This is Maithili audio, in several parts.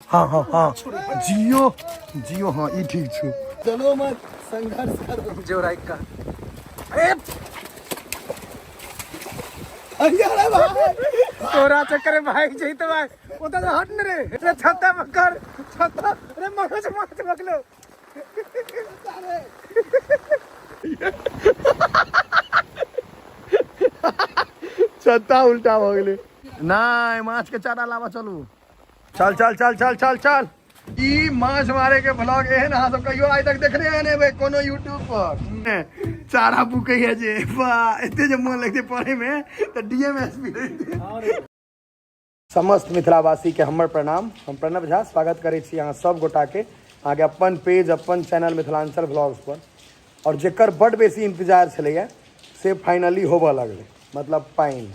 हाँ हाँ हाँ, जियो जियो। हाँ, ई ठीक छौ। चलो मत, संघर्ष करो। जो राइट का ए अरे भाई, तोरा चक्कर में भाग जई तो भाई ओता तो हट न रे। रे छत्ता पकड़, छत्ता। रे मगज माछ पकड़ो। छत्ता उल्टा भऽ गेलै। नहि, माछ के चारा लाबऽ चलू। चल चल चल चल चल चल। ई माछ मारे के ब्लॉग एहन अहाँ सब कहियो आइ तक देखने नहि हेबै कोनो यूट्यूब पर। चारा बुकैया जे वाह, एते जे मन लगतै पढ़े में तऽ डीएमएसपी रहितै। समस्त मिथिलावासी के हमर प्रणाम। हम प्रणव झा स्वागत करै छी अहाँ सब गोटा के अहाँके अपन पेज, अपन चैनल मिथिलांचल ब्लॉग्स पर। और जेकर बड बेसी इंतजार छलैया से फाइनली होबऽ लगलै, मतलब पानि।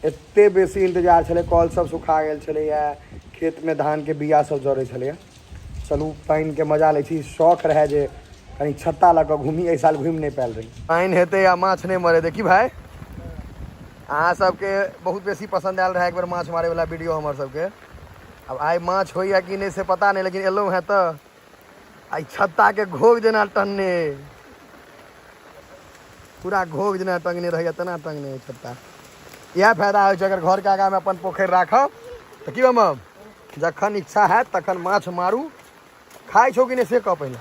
एते बेसी इंतजार छलै, कल सब सुखा गेल छलैया, खेत में धान के बिया सब जरै छलैया। चलू पानि के मजा लै छी। शौक रहै जे कनि छत्ता लऽ कऽ घूमी, एहि साल घूमि नहि पायल रही। पानि हेतै आ माछ नहि मरे। देखी भाई, अहाँ सबके बहुत बेसी पसंद आयल रहै एक बेर माछ मारे वाला वीडियो हमर सबके। अब आइ माछ होइया कि नहि से पता नहि, लेकिन एलहुँ हेँ तऽ आइ छत्ता के घोघ जेना टंगने, पूरा घोघ जेना टंगने रहैया तेना टंगने है छत्ता। इएह फायदा होइ छै अगर घरके आगाँमे अपन पोखरि राखब तऽ की मम, जखन इच्छा हैत तखन माछ मारू। खाइ छौ कि नहि से कह पहिले।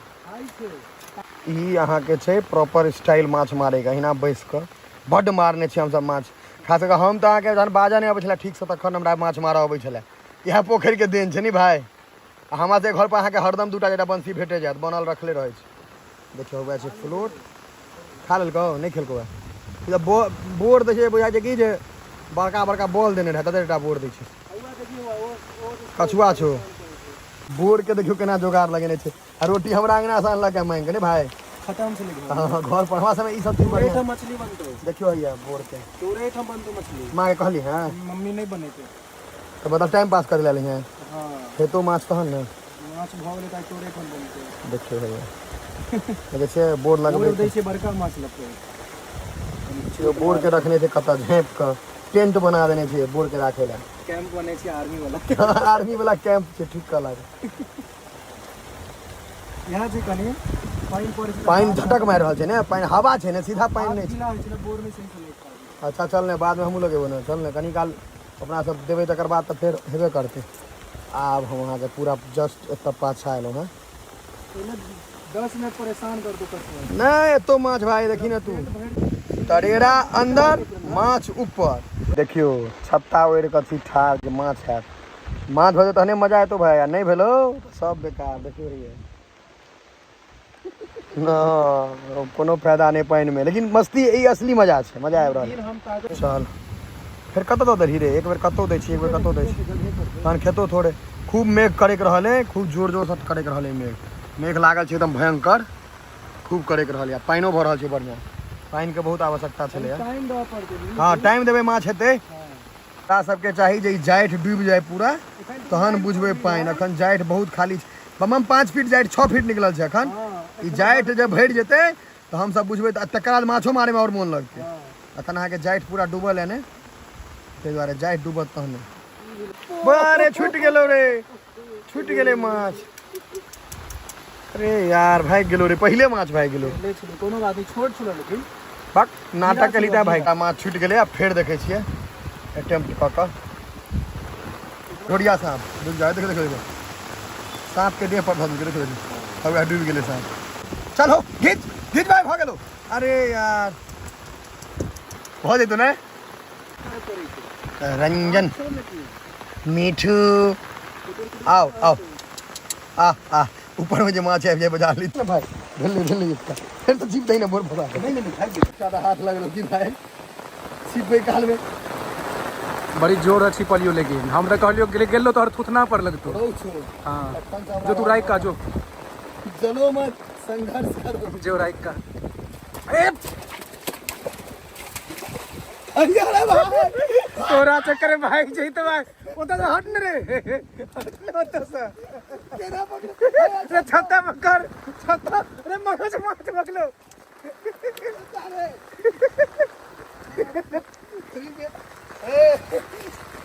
ई अहाँके छै प्रॉपर स्टाइल माछ मारैके, अहिना बैस कऽ बड्ड मारने छी हमसब माछ। खास कऽ हम तऽ अहाँके जहन बाजऽ नहि अबै छलै ठीकसँ तखन हमरा माछ मारऽ अबै छलै। इएह पोखरिके देन छै ने भाय। आ हमरा सबके घर पर अहाँके हरदम दूटा चारिटा बंसी भेटे जायत, बनल रखले रहै छै। देखियौ वएह छै फ्लोट। खा लेलकौ? नहि खेलकौ। वएह बोर दै छै, बुझाइ छै कि जे बड़का बड़का बॉल देने रहै, तते टा बोर दै छै। कछुआ छौ। बोर के देखियौ केना जोगाड़ लगेने छै। आ रोटी हमरा अंगना से अनलक है मांगि के, नहीं भाई? खत्म से लिखा। हाँ, घर पर हमरा समय ई सब चीज तोरे बढ़िया। ठाम मछली बनतो। देखियौ हैया बोर के। तोरे ठाम बनतो मछली। माँ के कहली हैं? मम्मी नहीं बनेते। तऽ मतलब टाइम पास करे ला हैं। हाँ। खेतो माछ तहन ने। माछ भऽ गेलै तऽ तोरे ठाम बनतै। देखियौ हैया। देखै छियै बोर लगबै। बोर दै छै बड़का माछ लगतै। यो बोर के रखने छै कतऽ झाँपि कऽ, टेंट बना देने छै बोर के राखै ला। कैंप बनै छै आर्मी वाला। आर्मी वाला कैंप छै, ठीक कहलक। यहाँ छै कनि पानि पड़ै छै। पानि झटक मारि रहल छै ने, पानि हवा छै ने, सीधा पानि नहि छै। गीला होइ छै ने बोर में, सही से लागि पाबै। अच्छा चल ने, बाद में हमहूँ लगेबो ने। चल ने, कनि काल अपना सब देबै तकर बाद तऽ फेर हेबे करतै। आब हम अहाँके पूरा जस्ट एतऽ पाछा एलहुँ हेँ। पहिले 10 मिनट परेशान कर दो कछुआ। नहि एतो माछ भाई, देखी ने तू, तरेरा अंदर माछ ऊपर। देखियौ छत्ता ओढ़ि कऽ छी ठाढ़ जे माछ हैत। माछ भऽ जेतौ तहने मजा एतौ भाई, आ नहि भेलौ तऽ सब बेकार। देखियौ रहियै न, कोनो फायदा नहि पानिमे, लेकिन मस्ती ई असली मजा छै, मजा आबि रहल। चल फेर कतऽ दऽ देलही रे? एक बेर कतौ दै छी, एक बेर कतौ दै छी, तहन खेतो थोड़े। खूब मेघ करैक रहल है, खूब जोर जोरसँ करैक रहल है मेघ। मेघ लागल छै एकदम भयंकर, खूब करैक रहल है। पानिओ भऽ रहल छै बढ़िआँ, पानिके बहुत आवश्यकता छलैए। टाइम देबऽ पड़तै। हँ, टाइम देबै, माछ हेतै। हमरा सबके चाही जे ई जाठि डूबि जाय पूरा तहन बुझबै पानि। अखन जाठि बहुत खाली छै बमम, 5 फीट जाठि, 6 फीट निकलल छै अखन। ई जाठि जे भरि जेतै तऽ हमसब बुझबै, तऽ तकर बाद माछो मारैमे आओर मोन लगतै। अखन अहाँके जाठि पूरा डूबल है ने, ताहि दुआरे जाठि डूबत तहने। अरे छुटि गेलो रे, छुटि गेलै माछ। अरे यार भागि गेलो रे, पहिले माछ भागि गेलो। कोनो बात नहीं, छोट छलो लेकिन। बक नाटक केली तैं भागि। माछ छुटि गेलै। आ फेर देखै छियै अटेम्प्ट कऽ कऽ। ढोरिया साँप डूबि जाए। देखो देखो देखो, साँप के देह पर धऽ देलकै। देखो देखो, अब डूबि गेलै साँप। चलो घीच घीच भाई, भऽ गेलो। अरे यार भऽ जेतौ ने। रंजन मीठू आओ आओ, आ आ ऊपर में जे माछ आबि जाय बजा ली ने भाई। भेलै भेलै, एकटा फेर तऽ जीप दही ने बोर फसा। नहीं नहीं, भागि गेल। ज्यादा हाथ लगलो की भाई छिपै काल में? बड़ी जोर अच्छी पलियो, लेकिन हम तऽ कहलियो गेले गेलो तोहर थुथना पर लगतो। हाँ, जो तू राइक का जो। चलो मत, संघर्ष करो। जो राइक का ए अरे भाई, तोरा चक्कर में भाग जई तो भाई ओता तो हट न रे, हट न ओता से। केना पकड़ रे छत्ता पकड़, छत्ता। रे मगज माछ पकड़ो।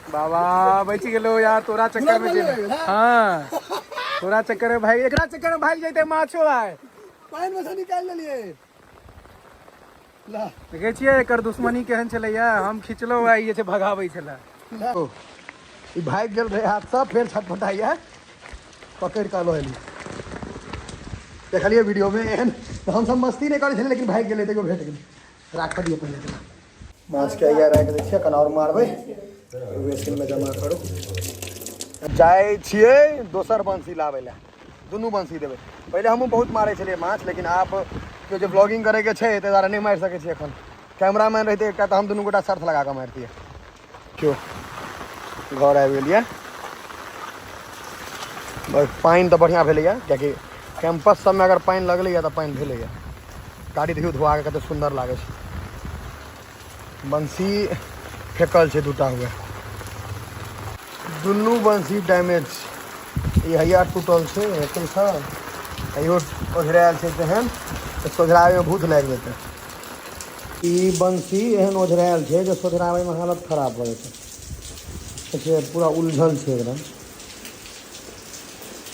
बाबा बचि गेलो यार तोरा चक्कर में जे। हाँ, तोरा चक्कर में भाई, एकरा चक्कर में भागि जैते माछो आय। पानि में से निकालि लेलियै। ला। देखै छियै एकर दुश्मनी केहन छलैया, हम खिचलहुँ आ ई जे छै भगाबै छलै। ओ, ई भागि गेल रहै हाथसँ, फेर छटपटाइया, पकड़ि कऽ लऽ एली। देखलियै वीडियोमे एहन तऽ हमसब मस्ती नहि करै छलियै, लेकिन भागि गेलै तैयो भेट गेलै। राखऽ दियौ पहिले एकरा। माछके हैया राखि दै छियै, कना आओर मारबै, बेसिनमे जमा करू। जाइ छियै दोसर बंसी लाबै लए, दुनू बंसी देबै। पहिले हमहूँ बहुत मारै छलियै माछ, लेकिन आब केओ जे ब्लॉगिंग करैके छै ताहि दुआरे नहि मारि सकै छियै एखन। कैमरामैन रहितै एकटा तऽ हम दुनू गोटा शर्त लगा कऽ मारितियै। केओ घर आबि गेलियै। बस पानि तऽ बढ़िआँ भेलैए, किएकि कैंपस सबमे अगर पानि लगलैए तऽ पानि भेलैए। गाड़ी देखियौ धोआ कऽ कते सुन्दर लागै छै। बंसी फेकल छै दूटा हुए, दुनू बंसी डैमेज छै। ई हैया टूटल छै एतैसँ, इहो ओझरायल छै तेहन तऽ सोझराबैमे भूत लागि जेतै। ई बंसी एहन ओझरायल छै जे सोझराबैमे हालत खराब भऽ जेतै। देखियौ पूरा उलझल छै एकदम।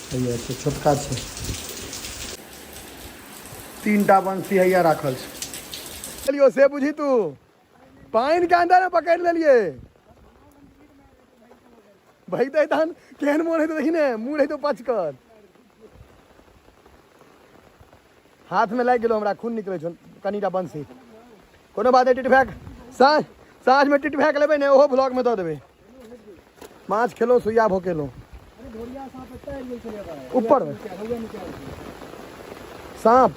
हैया छै, छोटका छै। तीनटा बंसी हैया राखल छै। लियो से बुझी तू पानि के अंदर में पकड़ लेलिए। भैते तहन केहन मोन हेतौ देखी ने, मुँह हेतौ पचकल। हाथ में लागि गेलो हमरा, खून निकलै छौ कनिटा बंसी। कोनो बात नहि, टिटभैक साँझ साँझ में टिटभैक लेबै ने, ओहो ब्लॉग में दऽ देबै। माछ खेलहुँ, सुइया भोकेलहुँ। ऊपर में साँप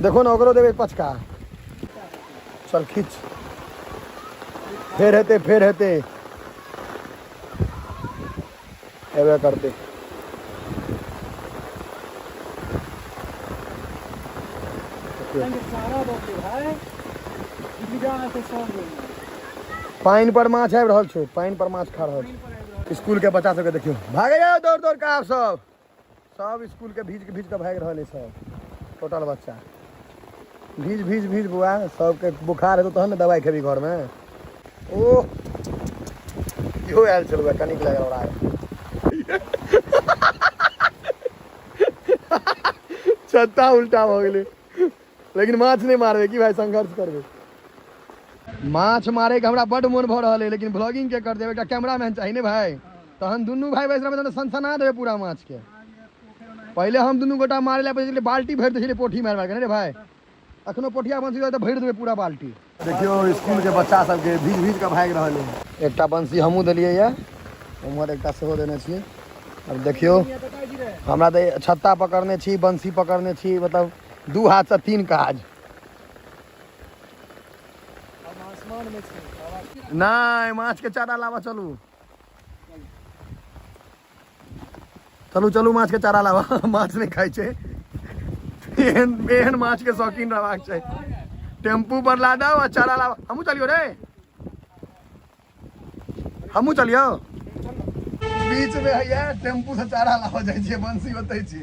देखो ने, ओकरो देबै पचका। चल खींच, फेर हेतै, फेर हेतै, हेबे करतै। पानि पर माछ आबि रहल छौ, पानि पर माछ खा रहल छौ। स्कूल के बच्चा सबके देखियौ भागे जाओ दौड़ दौड़ के। आब सब सब स्कूल के भीज भीज के भागि रहल है सब टोटल बच्चा। भीज भीज भीज बुआ, सबके बुखार हेतौ तहन ने दवाइ खेबी घरमे। ओ इहो आयल छल कनिक लागल ओकरा। छत्ता उल्टा भऽ गेलै, लेकिन माछ नहि मारबै की भाई, संघर्ष करबै। माछ मारे के हमरा बड्ड मोन भऽ रहल है, लेकिन ब्लॉगिंग के कर देबै, एकटा कैमरामैन चाही ने भाई, तहन दुनू भाई बैस रहबै तहन सनसना देबै पूरा माछ के। पहिले हम दुनू गोटा मारे लए बैस छलियै, बाल्टी भरि दै छलियै पोठी मारि मारि के, नहि रे भाई? अखनो पोठिया बंसी रहै तऽ भरि देबै पूरा बाल्टी। देखियौ स्कूल के बच्चा सबके भीज भीज के भागि रहल है। एकटा बंसी हमहूँ देलियै यऽ, उम्हर एकटा सेहो देने छियै। अब देखियौ हमरा तऽ छत्ता पकड़ने छी, बंसी पकड़ने छी, मतलब दू हाथसँ तीन काज। नहि माछ के चारा लाबऽ चलू, चलू चलू माछ के चारा लाबऽ। माछ नहि खाइ छै, एहन एहन माछ के शौकीन रहबाक चाही। टेम्पू पर लादब आ चारा लाबऽ। हमहूँ चलियौ रे, हमहूँ चलियौ। बीच में हैया टेम्पू से चारा लाबऽ जाइ छियै, बंसी ओतै छी,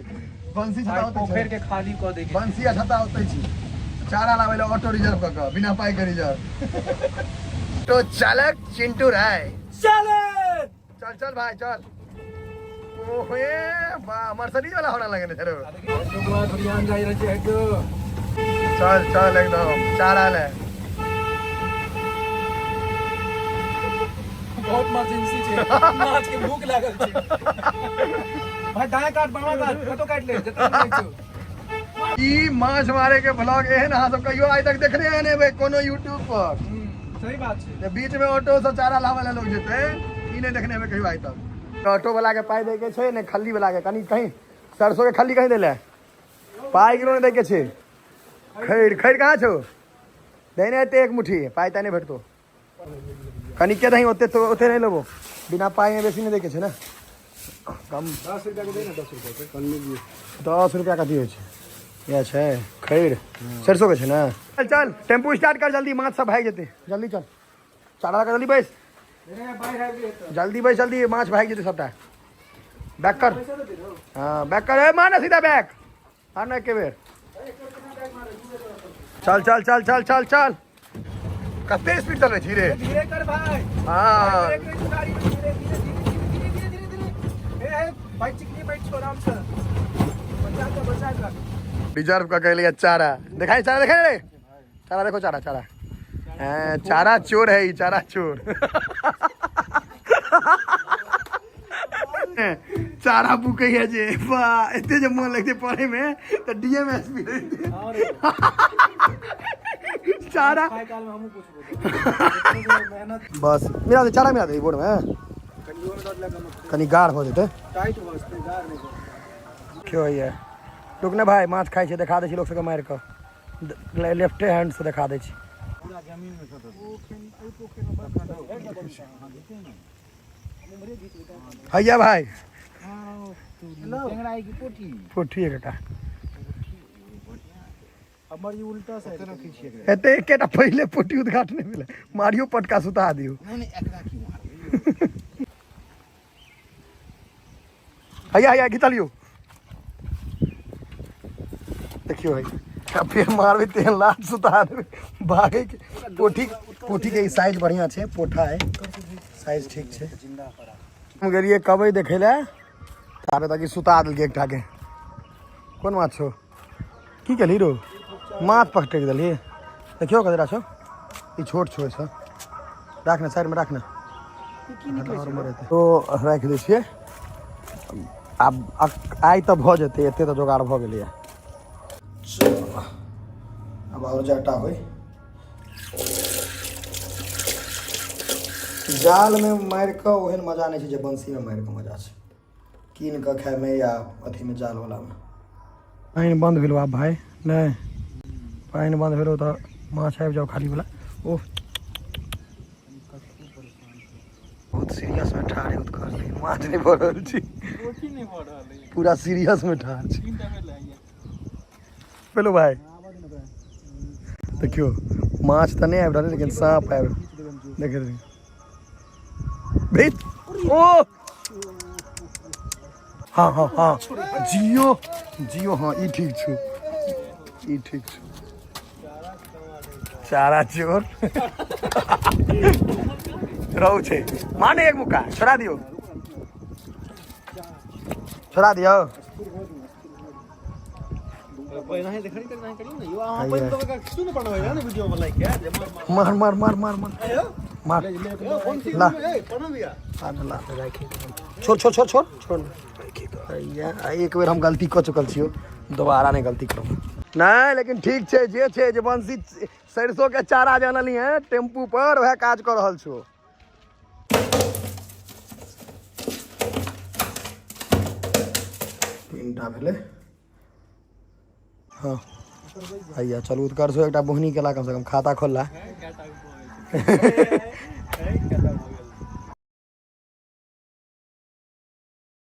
बंसी छता ओतै पोखरि के खाली कऽ दै, बंसी आ छता ओतै छी। चारा लाबै लए ऑटो रिजर्व कऽ कऽ, बिना पाइ के रिजर्व। ऑटो चालक चिंटू राय, चले चल चल भाई चल। ओहे वाह, मर्सिडीज वाला होना लगेने छै रे। चल चल एकदम चारा ले। बहुत इमरजेंसी छै, माछ के भूख लागल छै भाई। दाएं काट, बायां काट, कतो काट ले जतऽ मन छौ। ई माछ मारे के ब्लॉग एहन अहाँ सब कहियो आइ तक देखने नहि हेबै कोनो यूट्यूब पर। सही बात छै। जे बीच में ऑटो से चारा लाबै लए लोग जेतै, ई नहि देखने हेबै कहियो आइ तक। ऑटो वाला के पाइ दै के छै ने खल्ली वाला के, कनी कहीं सरसों के खल्ली कहीं दै ले पाइ केकरो नहि दै के छै। खैर खैर कहाँ छौ? देने हेतै एक मुट्ठी, पाइ ताइ नहि भेटतौ। कनी के दही ओते तो ओते नहि लेबो, बिना पाइ में बेसी नहि दै के छै ने। कम 10 रुपया के दे ना, 10 रुपया के 10 रुपया कथी होइ छै? इएह छै खैर, सरसों के छै ने। चल चल टेम्पू स्टार्ट कर जल्दी, माछ सब भागि जेतै। जल्दी चल, चारा लगा जल्दी बैस, जल्दी बैस जल्दी, माछ भागि जेतै सबटा। बैक कर, हाँ बैक कर, ए मार ना सीधा बैक, मार ना एके बेर। चल चल चल चल चल चल, कते स्पीड चलबै छी रे? धीरे कर भाई। हाँ। ब्रेक नहीं गाड़ी। धीरे धीरे धीरे धीरे धीरे धीरे ए भाई चिकनी बैठ छोड़ आराम से बचा कर बचा कर। रिजर्व का कहलिए चारा दिखाई, चारा दिखाई रे, चारा देखो, चारा चारा हैं, चारा चोर है ई, चारा चोर। चारा बुकै है जे वाह, एते जे मन लगते पढ़े में त डीएमएसपी रहिते। चारा खाए काल में हमहूँ पूछबो मेहनत। बस मिला दे, चारा मिला दे बोर्ड में। कनी गाढ़ हो जेतै। टाइट भऽ जेतै, गाढ़ नहि। क्यों है रुक ने भाई, माछ खाइ छै, देखा दै छी लोक सबके मारि कऽ, लेफ्टे हैंड से देखा दै छी। हैया भाई, पोठी है काका। हमर ई उल्टा साइड रखै छियै। एते एकेटा पहिले पोठी उद्घाटन नहि भेलै, मारियो पटका सुता दियौ। हैया हैया घिचलियौ, देखियौ है, आ फेर मारबै तेहन लात सुता देबै भागै के। पोठी पोठी के साइज बढ़िया छै, पोठा है, साइज ठीक छै। हम गेलियै कबै देखै लए, ताबे तक ई सुता देलकै एकटा के। कोन माछ छौ? की केलही रो? माथ पकड़ि देलही। देखियौ कतरा छौ ई, छोट छौ एहिसँ। राख ने, साइडमे राख ने। तो राखि दै छियै आब। आइ तऽ भऽ जेतै, एते तऽ जोगाड़ भऽ गेलैए। आब आओर जाटा होइ। जालमे मारि कऽ ओहन मजा नहि छै जे बंसीमे मारि कऽ मजा छै, कीन कऽ खायमे या अथीमे जालवलामे। पानि बन्द भेलो आब भाय? नहि, पानि बन्द भेलो तऽ माछ आबि जाओ खालीवला। ओह, बहुत सीरियस में ठाढ़ है उत्कर्ष, लेकिन माछ नहि भऽ रहल छी। पोठी नहि भऽ रहल है। पूरा सीरियस में ठाढ़ छी। तीनटा भेल है। पेलो भाई, देखियौ, माछ तऽ नहि आबि रहल, लेकिन साँप आबि देख भेज। ओ हाँ हाँ हाँ, जियो जियो, हाँ, ई ठीक छौ, ई ठीक छौ। चारा चोर रहू छै। माने एक मुक्का छोड़ा दियौ, छोड़ा दियौ। मार मार मार मार मार मार, ला ला, छोड़ छोड़ छोड़ छोड़ छोड़। भैया, एक बेर हम गलती कऽ चुकल छियौ, दोबारा नहि गलती करब। नहि, लेकिन ठीक छै जे छै, जे बंसी सरिसो के चारा जे अनली है टेम्पू पर, वएह काज कऽ रहल छौ। तीनटा भेलै। हाँ हैया, चलू उत्कर्ष, एकटा बोहनी केला, कमसँ कम खाता खोलला।